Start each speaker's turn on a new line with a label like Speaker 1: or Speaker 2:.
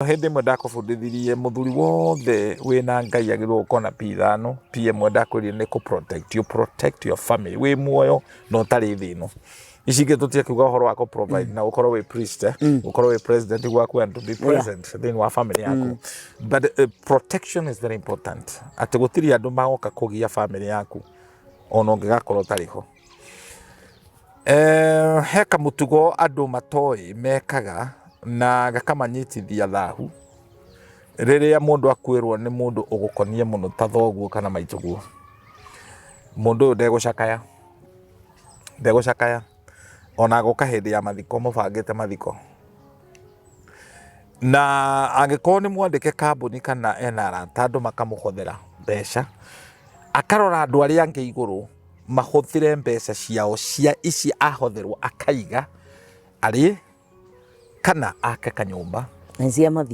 Speaker 1: Hĩndĩ ĩmwe ndakũbundithirie mũthuri wothe wĩna Ngai agĩrĩirwo gũkorwo na P ithano. P ĩmwe ndakwĩrire nĩ kũ protect, you protect your family wĩ muoyo na ũtarĩ thĩ ĩno. Ici ingĩ tũtiakiuga ũhoro wa kũ provide na gũkorwo wĩ priest, gũkorwo wĩ president gwaku and to be present thĩinĩ wa family yaku, but protection is very important, atĩ gũtirĩ andũ magoka kũgia family yaku ona ũngĩgakorwo ũtarĩ ho. He kamũtugo andũ matoĩ mekaga na gakamanyitithia thahu rĩrĩa mũndũ akuĩrwo nĩ mũndũ ũgũkonie mũno ta thoguo kana maitũguo. Mũndũ ũyũ ndegũcakaya, ndegũcakaya ona agoka hĩndĩ ya mathiko mũbangĩte mathiko. Na angĩkorwo nĩ mwandĩke kambuni kana ena arata andũ makamũhothera mbeca, akarora andũ arĩa angĩ igũrũ mahũthĩre mbeca ciao cia ici ahotherwo akaiga arĩe kana ake kanyũmba.
Speaker 2: Na cia mathiko.